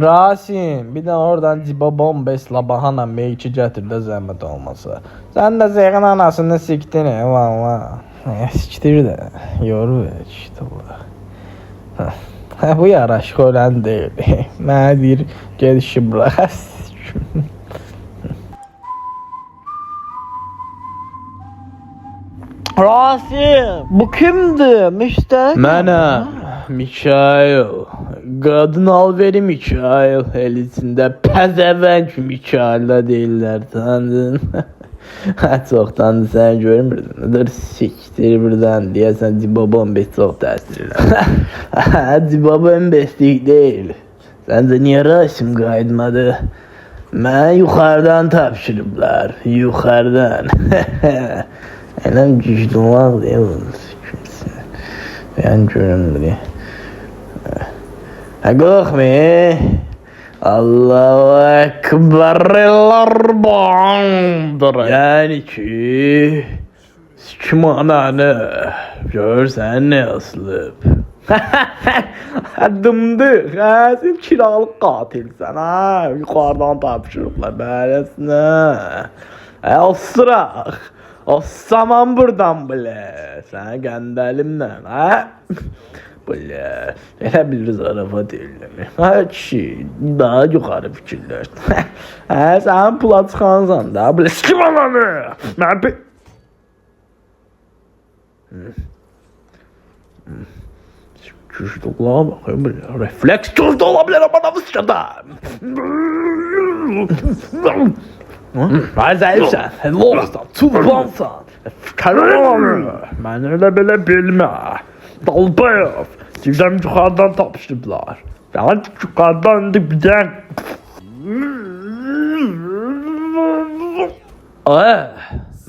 Rasim, bir də oradan Ciba Bombes Labahana M2 gətir də zəhmət olmasa. Sən də Zeyğin anasını sikdin, valla. Sikdir də, yoru ver, işte bu. Hə, bu yaraşıq olan deyil. Mənə deyir, ged işi bırax. Rasim, bu kimdir? Müştəri? Mənəm, Mikail. Qadın alveri Mikail. El içində pəzəvənk Mikail da deyirlər, tanıdın. Hə, çoxdan sən görmürdün. Dur siktir birdən deyəsən Dibaba 15 çox təsir elədi. Hə, Dibaba 15-lik deyil. Səncə niyə Rasim qayıtmadı? Mənə yuxarıdan tapşırıblar. Yuxarıdan. Eləm güclü olaq deyə bunu kimsin. Yəni görünmür. Hə, qorxma. Allahu Ekber Bandır. Yəni ki, sikim ananı. Görsən nə asılıb. Dımdıq, hə, sən kiralıq qatilsən, hə, yuxarıdan tapşırıblar beləsinə. Hə, osturaq, ossamam buradan bilə, sənə qəndəlimlə, hə? Bilə, elə bilir zarafat eləyir. Hə, kişi, daha yuxarı fikirləş. Hə, sən pula çıxansan da, bilə, sikim ananı, mən bir... Güclü ola bakayım böyle. Refleks güclü olabilir ama nasıl sıçradan. Ay zayıfsan, loxsan, tulbansan. Mən elə belə bilmə. Dalbayov. Sizdən yuxarıdan tapışdılar. Ben yuxarıdan da bir də... Ay,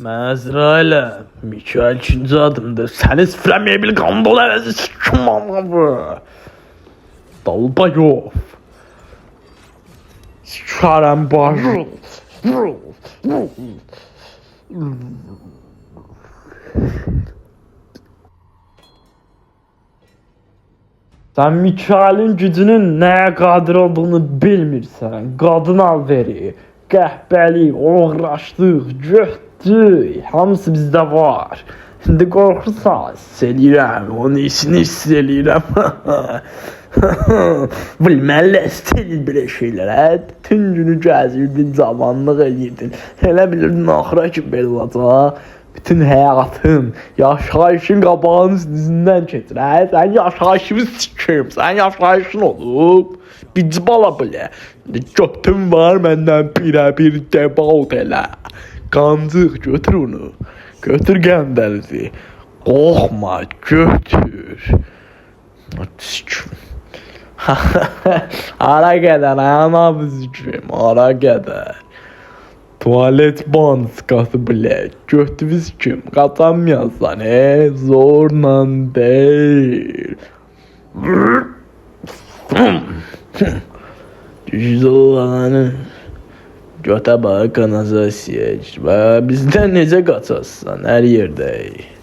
mən Əzrailəm. Mikail ikinci adımdır. Səni sıfırəməyə bil qandol əvəzi sikim anamı. Dalbayov. Sikarəm başı. Sən Mikailin gücünün nəyə qadir olduğunu bilmirsən. Qadın alveri, qəhbəlik, oğraşlıq, götdü, hamısı bizdə var. İndi qorxursan, hiss eləyirəm, onun isini hiss eləyirəm. Bilmə, eləyir belə şeylər, hə? Bütün günü gəzirdin, cavanlıq eləyirdin. Elə bilirdin axıra kimi belə olacaq. Bütün həyatın, yaşayışın qabağının dizindən keçir. Hə? Sən yaşayışını sikim, sən yaşayışın olub. Bici bala bilə. Götün var məndən birə-bir debaut elə. Qancıq götür onu. Götür qəndəlizi. Qorxma, götür. Sikim. Hara qədər, ana sikim, hara qədər. Tuvalet banskası bile. Götümüz kim? Qaçamıyorsan, zorla değil. Güclü olanı. Götə bax kanalizasiya. Bizdən necə qaçasan hər yerdəyik.